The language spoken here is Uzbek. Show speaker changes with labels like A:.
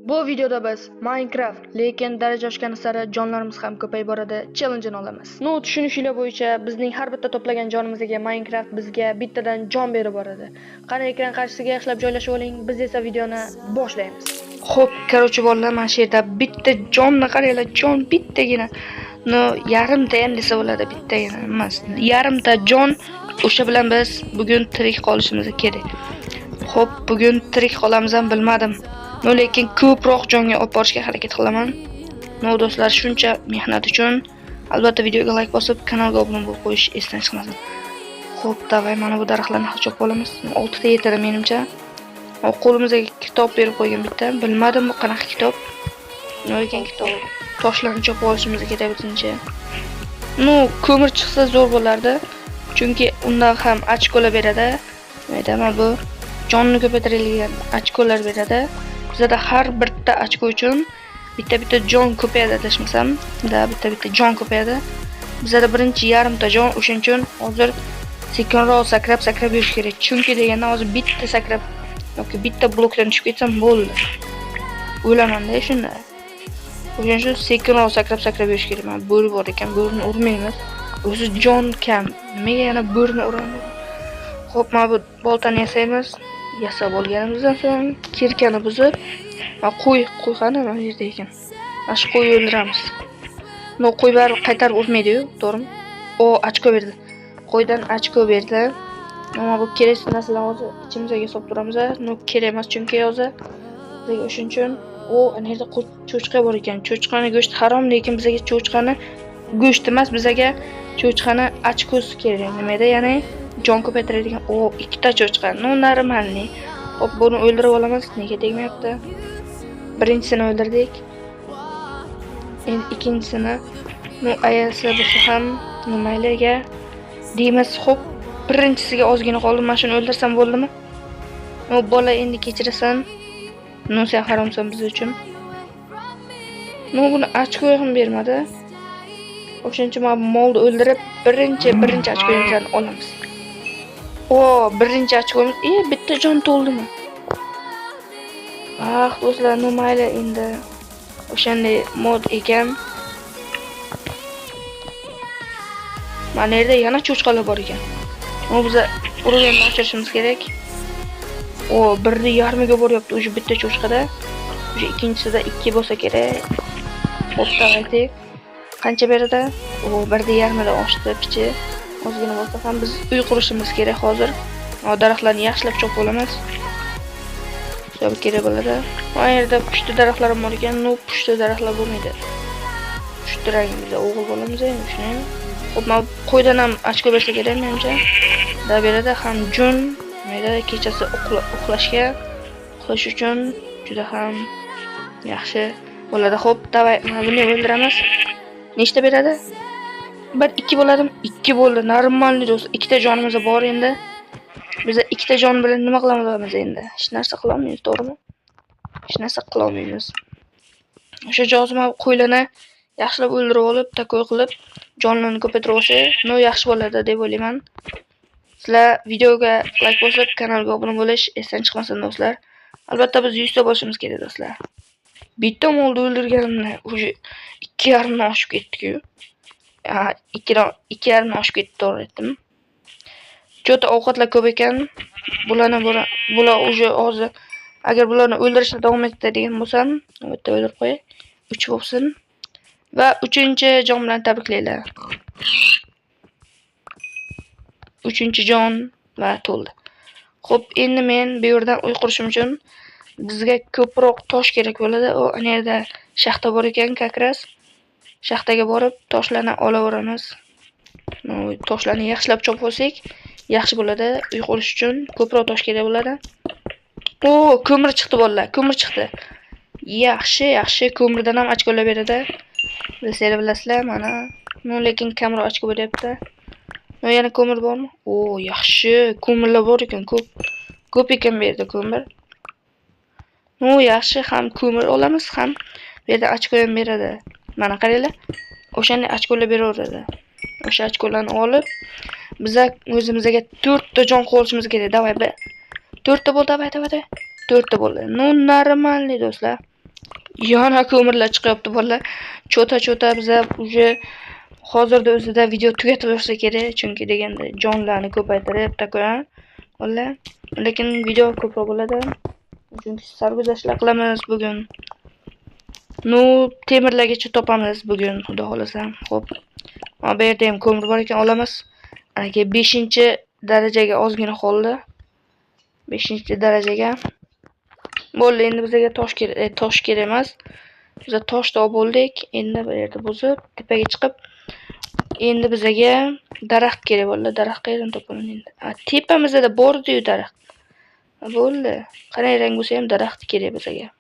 A: Bu videoda biz Minecraft, lekin daraja oshgani sari jonlarimiz ham ko'payib boradi challenge'ini olamiz. No, tushunishinglar bo'yicha bizning har bitta to'plagan jonimizga Minecraft bizga bittadan jon berib boradi. Qani ekran qarshisiga yaxshilab joylashib oling, biz esa videoni boshlaymiz. Xo'p, короче bolalar, mana shu yerda bitta jonni qaranglar, jon bittagina. No, yarimta ham desa bo'ladi, bittagina emas. Yarimta jon, o'sha bilan biz bugun tirik qolishimiz kerak. Xo'p, bugun tirik qolamiz ham bilmadim. No, lekin ko'proq jonga olib borishga harakat qilaman. No, do'stlar, shuncha mehnat uchun albatta videoga like bosib, kanalga obuna bo'lib qo'yish esdan chiqmasin. Xo'p, давай mana bu daraxtlarni chopib olamiz. 6 ta yetadi menimcha. Qo'limizga kitob berib qo'ygan bitta. Bilmadim bu qanaqa kitob. Nima ekan kitob? Toshlarni chopib olishimiz kerak birinchi. No, ko'mir chiqsa zo'r bo'lardi. Chunki undan ham ochkolar beradi. Nima aytaman, bu jonni ko'paytiradigan ochkolar beradi. Bizada har bitta ochko uchun bitta-bitta jon ko'payadi adashmasam. Da, bitta-bitta jon ko'payadi. Bizada birinchi yarimta jon, o'shaning uchun hozir sekinroq sakrab-sakrab yurish kerak. Chunki deganda hozir bitta sakrab yoki bitta blokdan tushib ketsam bo'ldi. O'laman-da shunda. O'shaning uchun sekinroq sakrab-sakrab yurish kerak. Mana bo'ri bor ekan, bo'rini urmaymiz. O'zi jon kam. Nimaga yana bo'rini uraman? Xo'p, mana bu boltani yasaymiz. Yasab olganimizdan so'ng kirkani buzib, qo'y, qo'y qani mana bu yerda ekan. Mana shu qo'yni o'ldiramiz. No, qo'y baribir qaytarib urmaydi-yu, to'g'rimi? O, ochko berdi. Qo'ydan ochko berdi. Mana bu kerakli narsalarni hozir ichimizga solib turamiz. No, kerak emas chunki hozir bizga, o'shuning uchun. O, ana yerda cho'chqa bor ekan. Cho'chqani go'shti harom, lekin bizga cho'chqani go'shti emas, bizga cho'chqani ochkosi kerak. Nimada, ya'ni jon ko'paytiradigan. O, ikkita cho'chqa. No, нормальный. Hop, buni o'ldirib olamiz. Nega tegmayapti? Birinchisini o'ldirdik. Endi ikkinchisini, no, ayasi bo'lsa ham, no, mayliga deymiz. Xo'p, birinchisiga ozgina qoldi. Mana shuni o'ldirsam bo'ldimi? No, bola, endi kechirasan. No, sen haromsan biz uchun. No, buni ochko ham bermadi. O'shaning uchun mana bu molni o'ldirib, birinchi ochkomizni olamiz. O, birinchi ochkomiz. E, bitta jon to'ldimi? Ah, do'stlar, no, mayli endi. O'shanday mod ekan. Mana yerda yana cho'chqalar bor ekan. U biza уровень ni oshirishimiz kerak. O, 1.5 ga boryapti o'sha bitta cho'chqada. O'sha ikkinchisida 2 bo'lsa kerak. Xo'p, давайте. Qancha beradi? O, 1.5 dan oshdi pichi. Ozgina bo'lsa ham biz uy qurishimiz kerak hozir. O, daraxtlarni yaxshilab chopib olamiz. Hisobi kerak bo'ladi. Mana yerda pushti daraxtlar ham bor ekan. No, pushti daraxtlar bo'lmaydi. Pushti rang biza o'g'il bolamiz endi, shunaymi? Xo'p, mana qo'ydan ham ochko bersa kerak menimcha. Da beradi ham jun, mayda kechasi uxlashga, uxlash uchun juda ham yaxshi bo'ladi. Xo'p, давай, mana buni ham o'ldiramiz. Nechta beradi? 1 2 bo'ladimi? 2 bo'ldi. Нормальный do'st. Ikkita jonimiz bor endi. Biz ikkita jon bilan nima qilamiz endi? Hech narsa qila olmaymiz, to'g'rimi? Hech narsa qila olmaymiz. O'sha jozima qo'ylarni yaxshilab o'ldirib olib, takoy qilib, jonlarni ko'paytirib olsak, no, yaxshi bo'ladi deb o'ylayman. Sizlar videoga like bosib, kanalga obuna bo'lish esdan chiqmasin do'stlar. Albatta biz 100 ta bo'lishimiz kerak do'stlar. Bitta molni o'ldirganimda уже 2.5 dan oshib ketdi-ku. Ha, 2dan 2.5 dan oshib ketdi, to'g'ri aytdim. Cho'ta ovqatlar ko'p ekan. Bularni bular уже hozir agar bularni o'ldirishni davom etadigan bo'lsam, bitta o'ldirib qo'yay. 3 bo'lsin. Va 3-jon bilan tabriklaylar. 3-jon va to'ldi. Xo'p, endi men bu yerdan uy qurishim uchun bizga ko'proq tosh kerak bo'ladi. U ana yerda shaxta bor ekan, как раз. Shaxtaga borib toshlarni olaveramiz. Toshlarni yaxshilab chopib olsak, yaxshi bo'ladi. Uy qurish uchun ko'proq tosh kerak bo'ladi. O, ko'mir chiqdi bolalar, ko'mir chiqdi. Yaxshi, yaxshi, ko'mirdan ham ochkolar beradi. Bilsanglar bilasizlar, mana. No, lekin kamroq ochko beryapti. No, yana ko'mir bormi? O, yaxshi, ko'mirlar bor ekan, ko'p. Ko'p ekan bu yerda ko'mir. No, yaxshi, ham ko'mir olamiz, ham bu yerda ochko ham beradi. Mana qaranglar. O'shanday ochkolar beraveradi. O'sha ochkolarni olib, biza o'zimizga 4 ta jon qilishimiz kerak. Давай, 4 ta bo'ldi, давай, давай, давай. 4 ta bo'ldi. Ну, нормальный do'stlar. Yana ko'mirlar chiqyapti, bolalar. Чё-то biza уже hozirda o'zida video tugatib yuborsa kerak, chunki deganda jonlarni ko'paytirib такой, bolalar. Lekin video ko'proq bo'ladi. Chunki sarguzashtlar qilamiz bugun. Ну, temirlargacha topamiz bugun, xudo xolasa. Xo'p. Mana bu yerda ham ko'mir bor ekan, olamiz. Aka, 5-darajaga ozgina qoldi. 5-darajaga. Bo'ldi, endi bizga tosh kerak, tosh kerak emas. Biz toshni olib bo'ldik. Endi bu yerda buzib, tepaga chiqib, endi bizaga daraxt kerak bo'ldi. Daraxt qayerdan topaman endi? A, tepamizda bor edi-yu daraxt. Bo'ldi. Qanday rang bo'lsa ham daraxt kerak bizaga.